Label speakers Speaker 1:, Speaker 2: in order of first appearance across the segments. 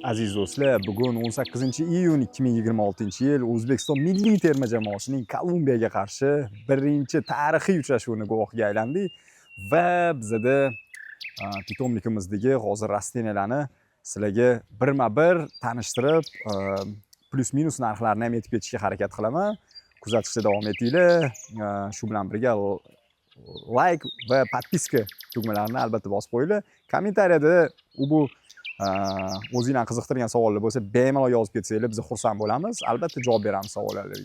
Speaker 1: Aziz do'stlar, bugun 18 iyun 2026-yil O'zbekiston milliy terma jamoasining Kolumbiyaga qarshi birinchi tarixiy uchrashuvini guvohiga aylandik va bizada питомник imizdagi hozir растения larni sizlarga birma-bir tanishtirib, плюс-минус narxlarini ham aytib ketishga harakat qilaman. Kuzatishda davom etinglar. Shu bilan birga layk va подписка tugmalarini albatta bosib qo'yinglar. Kommentariyada u bu o'zinglarni qiziqtirgan savollar bo'lsa, bemalol yozib ketsanglar, biz xursand bo'lamiz. Albatta javob beramiz savollarga.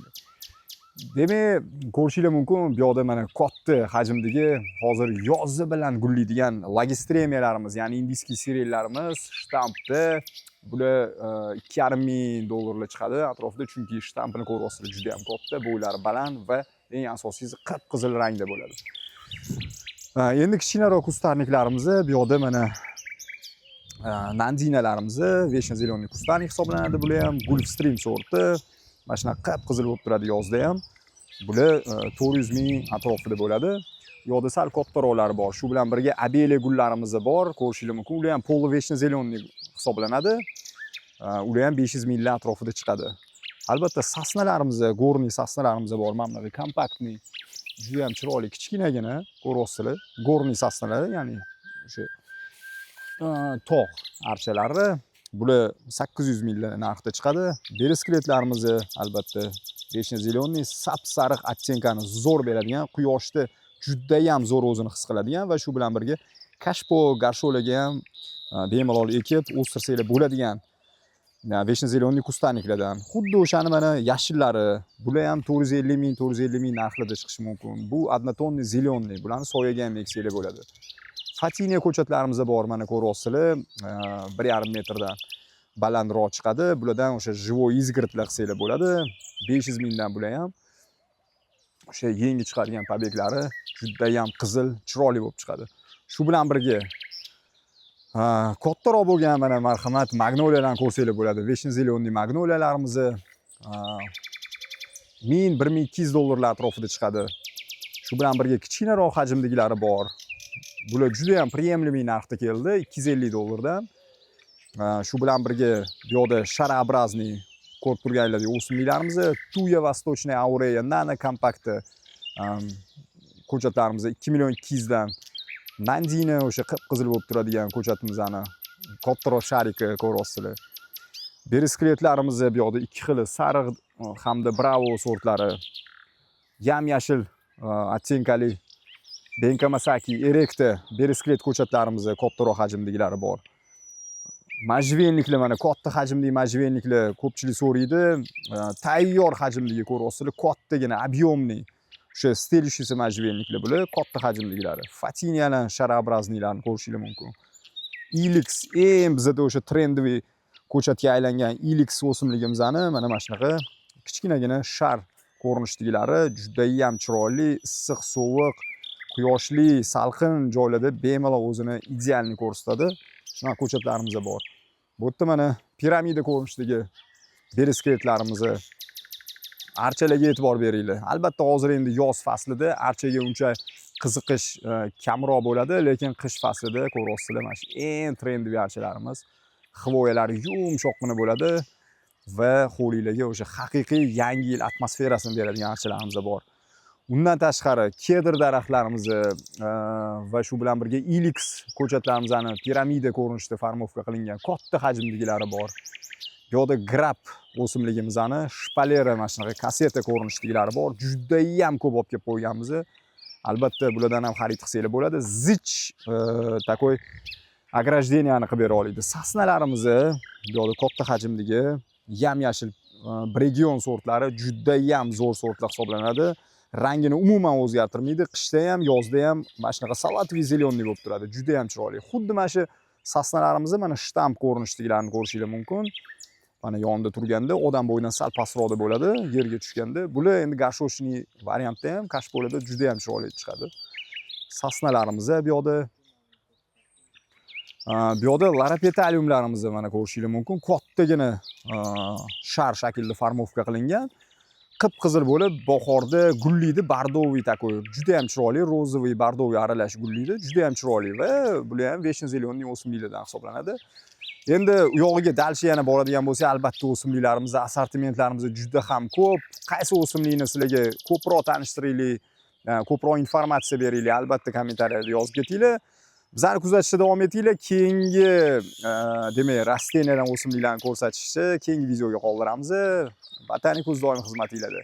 Speaker 1: Demak, ko'rishinglar mumkin, bu yoqda mana katta hajmdagi, hozir yozi bilan gullaydigan lagerstroemiyalarimiz, ya'ni индийский сирень larimiz shtampda. Bular 2,5 ming dollarlar chiqadi atrofida, chunki shtampini ko'ryapsizlar, juda ham katta, bo'ylari baland va eng asosiysi, qip qizil rangda bo'ladi. Endi kichkinaroq кустарник larimiz, bu yoqda mana nandinalarimiz, вечно зеленый кустарник hisoblanadi. Bular ham Gulfstream sorti, mana shunaqa qip qizil bo'lib turadi yozda ham. Bular 400 ming atrofida bo'ladi. Bu yoqda sal kattaroqlari bor. Shu bilan birga abeliya gullarimiz bor, ko'rishinglar mumkin. Ular ham полувечно зеленый hisoblanadi. Ular ham 500 minglar atrofida chiqadi. Albatta sosnalarimiz, горный sosnalarimiz bor. Mana bunaqa компактный, juda ham chiroyli, kichkinagina, ko'ryapsizlar, горный sosnalar, ya'ni o'sha tog' archalari. Bular 800 minglar narxda chiqadi. Бересклет larimiz, albatta вечно зеленый, sap sariq оттенка ni zo'r beradigan, quyoshda judayam zo'r o'zini his qiladigan va shu bilan birga кашпо, горшок larga ham bemalol ekib o'stirsanglar bo'ladigan вечно зеленый кустарник lardan. Xuddi o'shani mana yashillari, bular ham 450 ming, 450 ming narxlarda chiqishi mumkin. Bu однотонный зеленый, bularni soyaga ham eksanglar bo'ladi. Fotiniya ko'chatlarimiz bor, mana ko'ryapsizlar, 1,5 metrdan balandroq chiqadi. Bulardan o'sha живой изгородь lar qilsanglar bo'ladi. 500 mingdan bular ham. O'sha yangi chiqargan побег lari judayam qizil, chiroyli bo'lib chiqadi. Shu bilan birga kattaroq bo'lgan mana, marhamat, magnoliyalarni ko'rsanglar bo'ladi. Вечно зеленый magnoliyalarimizni 1000, 1200 dollarlar atrofida chiqadi. Shu bilan birga kichkinaroq hajmdagilari bor. Bular juda ham приемлемый narxda keldi, 250 dollardan. Shu bilan birga bu yoqda шарообразный ko'rib turganlaridek o'simliklarimiz, туя восточная Aurea nano kompakti ko'chatlarimiz 2 million 200 dan. Nandina, o'sha qip qizil bo'lib turadigan ko'chatimizni kattaroq шарик i ko'ryapsizlar. Бересклет larimiz bu yoqda ikki xili, sariq hamda Bravo sortlari, yam yashil оттенка li Benkamasaki erekta бересклет ko'chatlarimiz kattaroq hajmdagilari bor. Можжевельник lar, mana katta hajmli можжевельник lar ko'pchilik so'raydi. Tayyor hajmdagi ko'ryapsizlar, kattagina, объемный. O'sha стелющийся можжевельник lar bular, katta hajmdagilari. Fatiniyalar, шарообразный larni ko'rishinglar mumkin. Ilex, eng bizada o'sha трендовый ko'chatga aylangan Ilex o'simligimizni mana shunaqa kichkinagina shar ko'rinishdagilari judayam chiroyli, issiq, sovuq, quyoshli, salqin joylarda bemalol o'zini идеальный ko'rsatadi. Shunaqa ko'chatlarimiz bor. Bu yerda mana piramida ko'rinishidagi бересклет larimizni, archalarga e'tibor beringlar. Albatta hozir endi yoz faslida archaga uncha qiziqish kamroq bo'ladi, lekin qish faslida ko'ryapsizlar, mana shu eng трендовый archalarimiz, хвоя lari yumshoqqina bo'ladi va hovlilarga o'sha haqiqiy Yangi yil atmosferasini beradigan archalarimiz bor. Undan tashqari kedr daraxtlarimizni va shu bilan birga Ilex ko'chatlarimizni piramida ko'rinishida формовка qilingan katta hajmdagilari bor. Bu yoqda grab o'simligimizni шпалера, mana shunaqa kaseta ko'rinishdagilari bor. Judayam ko'p olib kelib qo'yganmiz. Albatta bulardan ham xarid qilsanglar bo'ladi. Zich такой ограждения ni qilib bera oladi. Sosnalarimizni bu yoqda katta hajmdagi yam yashil Bregion sortlari judayam zo'r sortlar hisoblanadi. Rangini umuman o'zgartirmaydi. Qishda ham, yozda ham mana shunaqa салатовый зеленый bo'lib turadi. Juda ham chiroyli. Xuddi mana shu sosnalarimizni mana shtamp ko'rinishidagilarni ko'rishinglar mumkin. Mana yonida turganda odam bo'yidan sal pastroqda bo'ladi, yerga tushganda. Bular endi горшочный variantda ham, кашпо larda juda ham chiroyli chiqadi. Sosnalarimiz bu yoqda. Bu yoqda loropetalumlarimizni mana ko'rishinglar mumkin. Kattagina shar shaklida формовка qilingan. Qip-qizil bo'lib, bahorda gullaydi, бордовый такой, juda ham chiroyli, розовый, бордовый aralash gullaydi, juda ham chiroyli va bular ham вечно зеленый o'simliklardan hisoblanadi. Endi u yog'iga дальше yana boradigan bo'lsak, albatta, o'simliklarimiz, assortimentlarimiz juda ham ko'p. Qaysi o'simlikni sizlarga ko'proq tanishtiraylik, ko'proq informatsiya beraylik, albatta, kommentariyada yozib ketinglar. Bizani kuzatishda davom etinglar. Keyingi, demak, растения dan o'simliklarni ko'rsatishni keyingi videoga qoldiramiz. Botanik o'z doim xizmatinglarda.